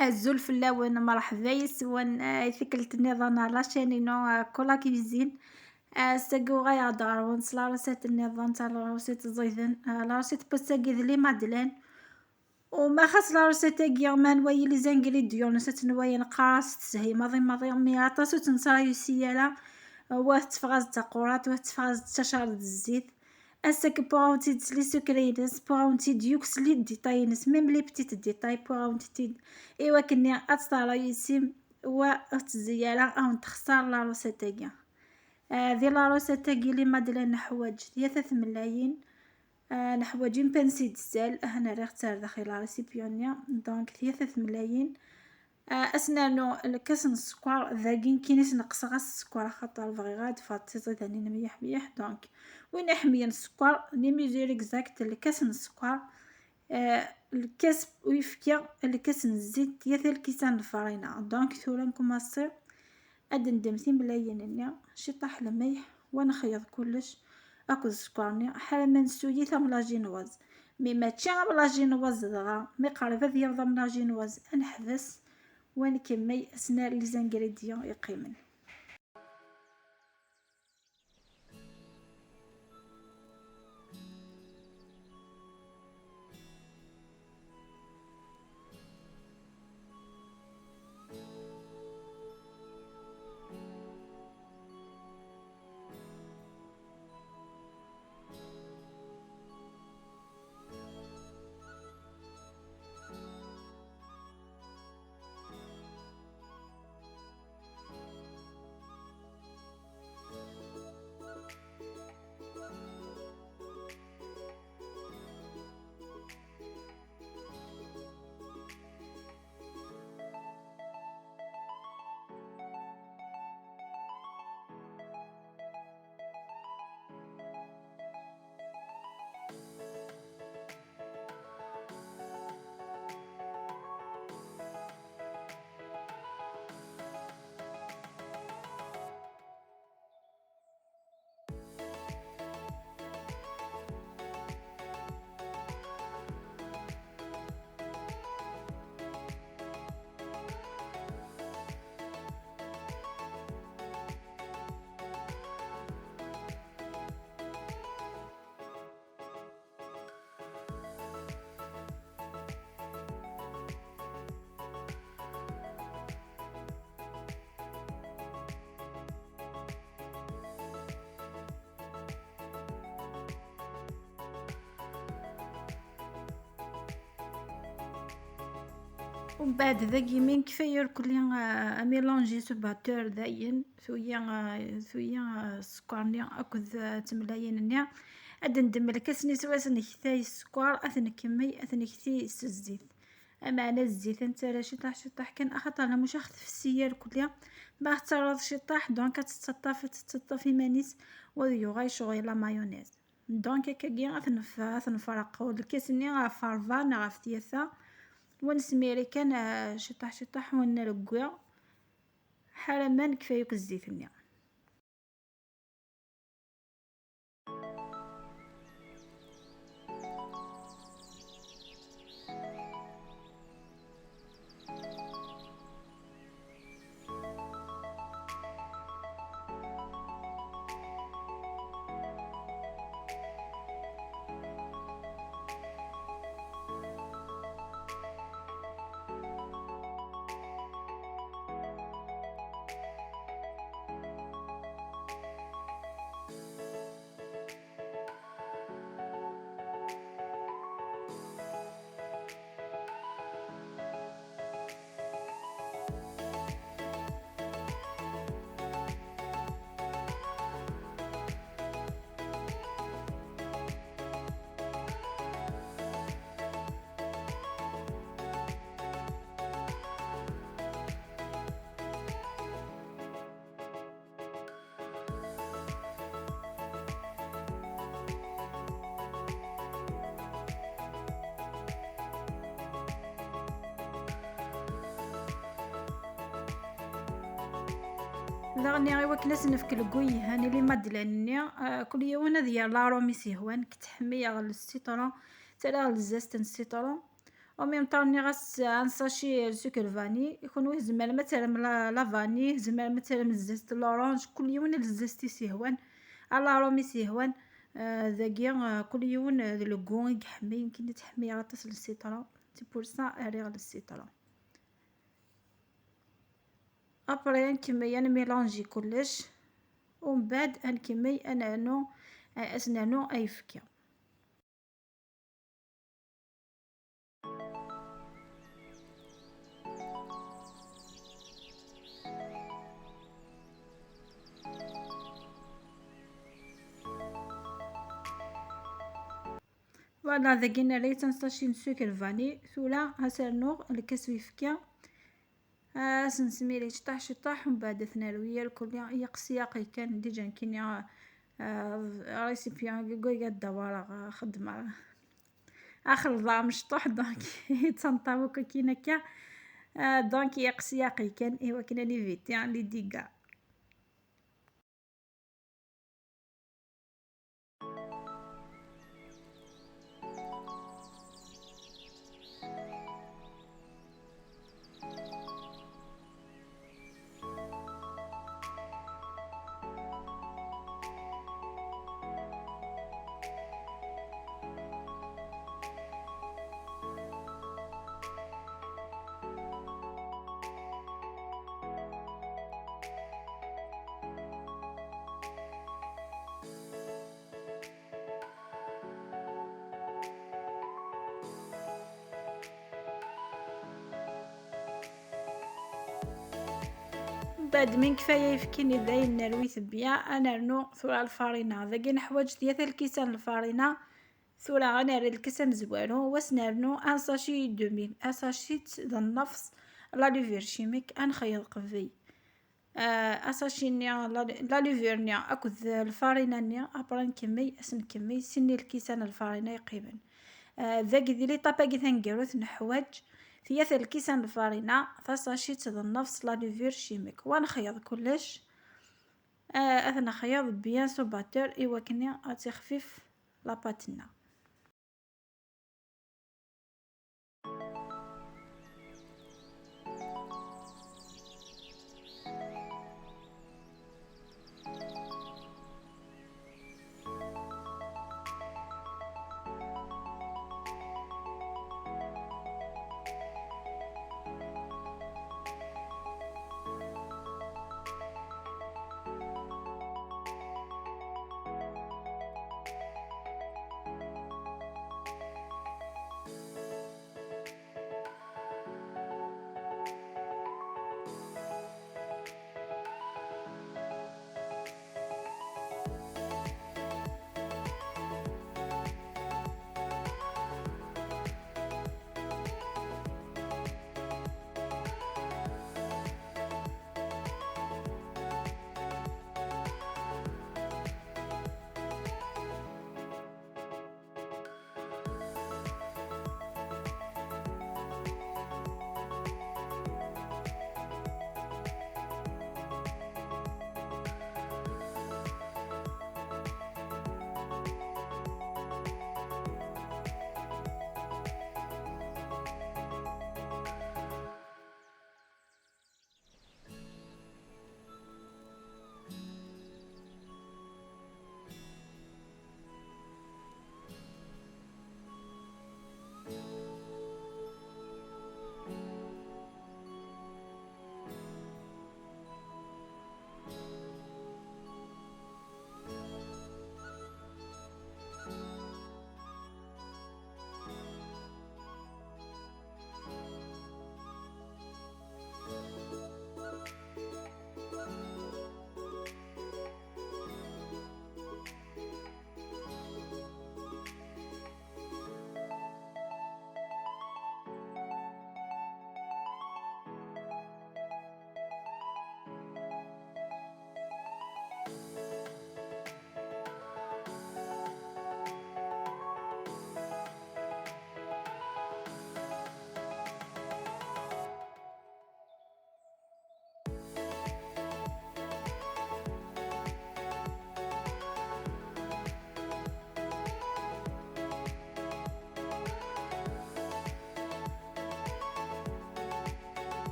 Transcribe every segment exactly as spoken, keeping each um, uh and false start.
Azul fell-awen, mṛeḥba yes-wen, eh, i tikkelt nniḍen ar la chaîne inu, eh, Cola Cuisine. Eh, ass-agi uɣaleɣ-d ɣer-wen s la recette nniḍen, d la recette ẓiden, eh, la recette n wass-agi d les madeleines. U ma xas la recette-agi, ma nwayi les ingrédients-ines, ad tenwayi neqqar-as teshel maḍi maḍi, mi aṭas ur tt-nesṛayusi ara, wa tetteffeɣ-as-d d taqurant, wa tetteffeɣ-as-d d tacaṛt d zzit. Ass-agi wwiɣ-awen-tt-id s les secrets-ines, wwiɣ-awen-tt-id s les détails-ines, même les petits détails wwiɣ-awen-tt-id. I wakken ad teṛṛayusim, wa ur tettezzi ara, ad wen-texṣer la recette-agi. Ah, di la recette-agi, les madeleines, neḥwaǧ tlata tmellalin. Ah, neḥwaǧ une pincée de sel, ah, ad nerr-it ar daxel récipient-nni. Donc, tlata tmellalin. Ah, ad s-nernu lkas n sskeṛ, dagi nekkini sneqseɣ-as sskeṛ, axaṭer bɣiɣ ad d-teffeɣ d tiẓidanin mliḥ mliḥ. Donc, win iḥemmlen sskeṛ, les mesures exactes, lkas n sskeṛ, ah, lkas n uyefki, lkas n zzit, tlata lkisan n lfarina. Donc, tura nkumaṣi. Ad d-neddem timellalin-nni, ciṭṭaḥ lmelḥ, wa nexyeḍ kullec akked sskeṛ-nni, ḥala ma nessuli-t am la génoise. Mi mačči am la génoise dɣa, mi qrib ad yaweḍ am la génoise, ad neḥbes, wa nkemmel ad s-nerr les ingrédients yeqqimen. Umbeɛd dagi mi nekfa irkelli, ah, amilanji s ubatur dayen, tuya, ah, tuya, ah, sskeṛ-nni akked, ah, tmellalin-nni. Ad d-neddem lkas-nni s wass nektay sskeṛ, ad t-nkemmel, ad t-nekti s zzit. Ameɛna zzit ad nettara ciṭṭaḥ ciṭṭaḥ kan, axaṭer la mucax tfessi irkelli. Ma ɣ-tettarraḍ ciṭṭaḥ, donc ad tettaṭṭaf, ad tettaṭṭaf iman-is, wa ad yuɣal ccɣel la mayonnaise. Donc, akkagi, ad t-nef-, ad t-nefreq lkas-nni ɣef ṛebɛa neɣ ɣef tlata. Wa nesmiri kan, ah, ciṭṭaḥ, ciṭṭaḥ, wa nregwi. Ḥala ma nekfa yakk zzit-nni. Daɣen, i wakken ad s-nefk lgu yelhan i les madeleines-nni, ah, kul yiwen ad yerr laṛum i s-yehwan. Nekk ttḥemmileɣ le citron, ttarraɣ le zeste n citron. En même temps, nniɣ-as un sachet n sucre vanille. Kunwi tzemrem ad terrem la, la vanille, tzemrem ad terrem zest n l'orange, kul yiwen d zest i s-yehwan, a l'arôme i s-yehwan. Ah, dagi, ah, kul yiwen d le goût i iḥemmel. Nekkini ttḥemmileɣ aṭas le citron, c'est pour ça rriɣ le citron. Après, ad nkemmel ad nmilanji kullec, umbeɛd ad nkemmel ad nernu, ad s-nernu ayefki. Voilà, dagi nerra-yas un sachet n sucre vanille. Tura ad s-rnuɣ lkas uyefki. Ad s-nesmili ciṭṭaḥ ciṭṭaḥ, umbeɛd ad t-nerwi irkelli, yeqsi aqi kan. Déjà nekkini, ah, récipient-agi ad d-awreɣ, ah, xeddmeɣ, axelḍeɣ mecṭuḥ, donc yettneṭṭab akk akkin akka. Ah, donc yeqsi aqi kan i wakken ad niviti les dégâts. Mbeɛd mi nekfa ayefki-nni dayen nerwi-t bien, ad nernu tura lfarina. Dagi neḥwaǧ tlata lkisan n lfarina. Tura ad nerr lkas amezwaru, wa s-nernu un sachet et demi, un sachet d nnefs la levure chimique, ad nxeyyeḍ qbel. Ah, asaci-nni, la, la levure-nni akked lfarina-nni, après nkemmel, ad s-nkemmel sin n lkisan n lfarina yeqqimen. Ah, dagi di l'étape-agi taneggarut neḥwaǧ tlata lkisan n lfarina, tasacit d nnefs la levure chimique. Wa nxeyyeḍ kullec. Ah, ad t-nxeyyeḍ bien s ubatteur i wakken ad tixfif la pâte-nneɣ.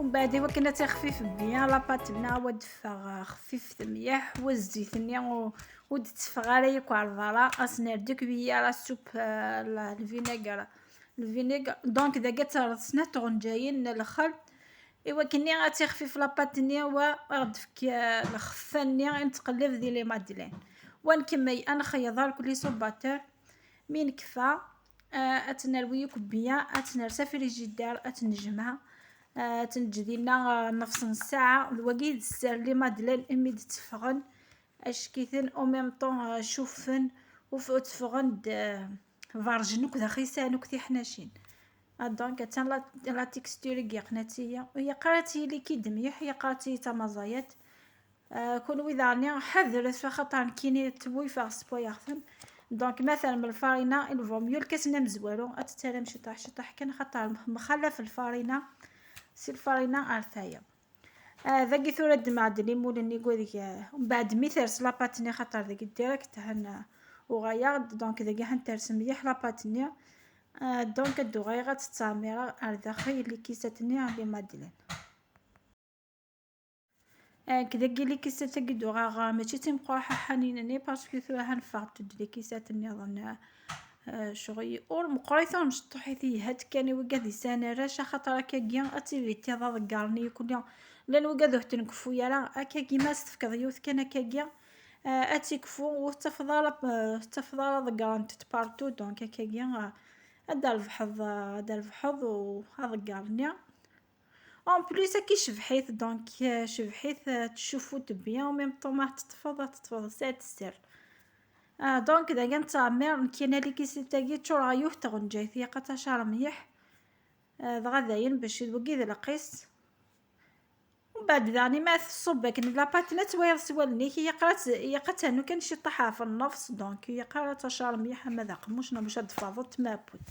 Umbeɛd, iwakken ad tixfif bien la pâte-nneɣ, wa d-teffeɣ xfifet mliḥ, wa zzit-nni ur, ur d-tteffeɣ ara yakk ar berra. Ad s-nerr deg wiyi ara soupe, euh, la, le vinaigre. Le vinaigre. Donc, dagi ad terreḍ snat tɣenǧayin n lxel. Iwakken ad tixfif la pâte-nni, wa ad ɣ-d-tefk, euh, lxeffa-nni i nettqellib di les madeleines. Wa nkemmel, ad nxeyyeḍ irkelli s ubater. Mi nekfa, euh, ad tt-nerwi yakk bien, ad tt-nerr s frigidaire, ad tt-nejmeɛ, euh, ad tt-neǧǧ dinna, euh, nefs n ssaɛa. D wagi i d sser les madeleines imi d-tteffɣen. Ackiten, au même temps, euh, cuffen, uf-, ur tteffɣen-d, euh, berrjen akk d axisan akk tiḥnacin. Ah, donc, attan la, la texture i yeqqen ad tili. Ur yeqqar ad tili kid mliḥ, yeqqar ad tili d tamaẓayant. Ah, kunwi daɣen ḥadret, axaṭer nekkini twufeɣ swayeɣ-ten. Donc, ma terrem lfarina, il vaut mieux lkas-nni amezwaru, ad tettarram ciṭaḥ, ciṭaḥ kan, axaṭer mxalaf lfarina, si lfarina ar tayeḍ. Ah, dagi tura ad d-mɛedden imul-nni n wadeg, ah, mbeɛd mi ters la pâte-nni, xaṭer dagi direct han, ah, uɣayaɣ-d, donc dagi han ters mliḥ la pâte-nni. Ah, donc ad d-uɣaleɣ ad tt-ttɛemmireɣ ar daxel likisat-nni les madeleines. Ah, nekk dagi likisat-agi d-uɣeɣ, ah, mačči d timeqqraḥ ḥanin-nni, parce que tura han ffɣent-d likisat nniḍen, ah, Ah, ccɣel ur meqqrit, ur mecṭuḥit, ihat kan i wigad yesɛan arrac, axaṭer akkagi ad tibitiḍ aḍeggar-nni yakk-nni. Llan wigad ur ten-nkeffu ara, akkagi ma s-tefkeḍ yiwet kan akkagi, ah, ad tt-ikfu, ur tettafeḍ ara, ah, ur tettafeḍ ara ḍeggrent-t partout, donc akkagi, ah, ad d-trebḥeḍ, ah, ad d-trebḥeḍ u aḍeggar-nni. En plus, ad k-icebbeḥ-it, donc, euh, cebbeḥ-it, euh, tcufut bien, en même temps, ma teṭṭfeḍ, ad teṭṭfeḍ, sɛiḍ sser. Ah, donc, dagi nettɛemmir, nekkini likisat-agi ččureɣ yiwet tɣenǧayt, ilaq ad tacar mliḥ. Ah, dɣa dayen, bac d wagi d lqis. Mbeɛd daɣen, ma tṣubb akken la pâte, ad twayeḍ s wallen-ik, ilaq ad tt-, ilaq ad ternu kan ciṭṭaḥ ɣef nnefs, donc, ilaq ad tacar mliḥ, ama d aqemmuc, neɣ bac ad d-tfaḍeḍ tmaput.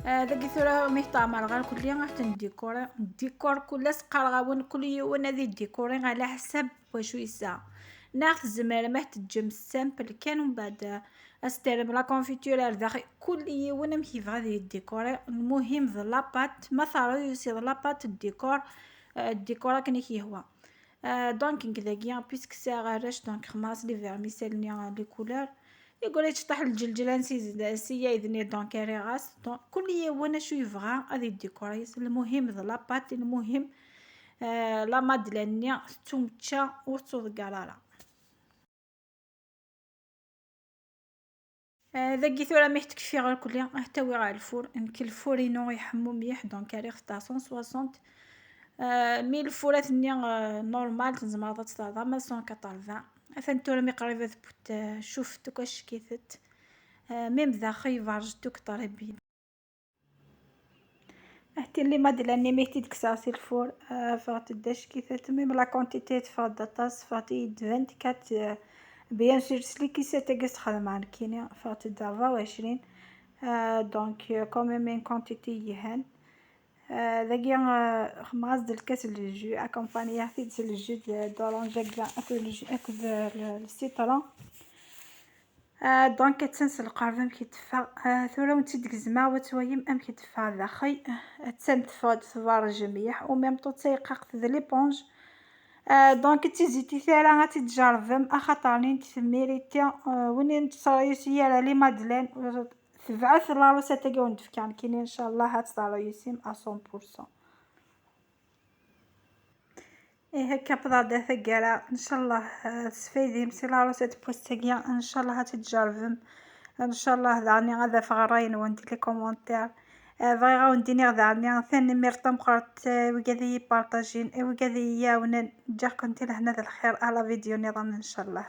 Ah, dagi tura mi teɛmer ɣer kulli, ad ten-dikuri. Dikor kul ass qqareɣ-awen, kul yiwen ad idikuri ɛla ḥsab wacu yesɛa. Neɣ tzemrem ad teǧǧem simple kan, umbeɛd, ah, ad s-terrem la confiture ar daxel. Kul yiwen amek yebɣa ad yidikuri. Lmuhim d la pâte, ma teṛṛusiḍ la pâte, ddikor, ah, ddikor akken i k-yehwa. آه، donc نك داكيا puisque ساعة غراش، donc خماس les vermicelles نيا les couleurs. يقول لي تشطح الجلجلة نسي زد-، نسي يدني، donc ريغاس. Donc كل يوم شو يبغى هذه الديكوريس. المهم ذا la pâte، المهم، آه، la madeleine نيا تمشى وتصوض قرارة. آه، داكي ثورة مي تكفي غير كلي، آه، تاوي غير الفور، نك الفور ينو يحمو مليح، donc ريغ تاع مية وستين. آه، مي الفورات ني، آه، normal، تنزم هذا تصدر ما مية وثمانين. أفن ثورة مي قريبة تبوت، آه، شوف دوكا شكيثت. آه، ميم داخل يفرج دوك طريبين. حتى اللي ما دلاني ميتي ديك ساعة سي الفور، آه، فغت داش كيفات ميم la quantité تفغد داطاس، فغت يد vingt-quatre، آه، bien sûr سلي كيسات تاكس خدمة عن كينيا، فغت دا أربعة وعشرين. آه، donc، آه، quand même une quantité يهان. آه، داكيا، آه، خماس د الكاس الجو، accompagné حتى د الجو د، d'orange هكذا، أكل الجو، أكل ال-، السيترون. آه، donc كتنس القرض أم كيتفا. آه، ثورة ونتي ديك الزما وتويم أم كيتفا داخل. آه، تسند فوق ثوار جميح و même temps تيقاق ذ l'éponge. آه، donc تيزيتي ثارة غادي تجربم أخاطر نين تثميريتي. آه، ونين تصريسي على les madeleines. تبعث لاروسيت تاعي وندفك عن كيني إن شاء الله هاد تصريسي à cent pour cent. إيه هكا بضادة ثقالة. إن شاء الله، آه، تستفيدي مسي لاروسيت بوستاكيا. إن شاء الله هتتجربم. إن شاء الله دعني غادا في غراين وندير لي كومونتير. آه، بغي غاونديني غدا عني ثاني ميرطا مقرت، آه، وقاذي يبارطاجين، آه، وقاذي ياونن. جاكم تي لهنا ذا الخير على فيديو نظام إن شاء الله.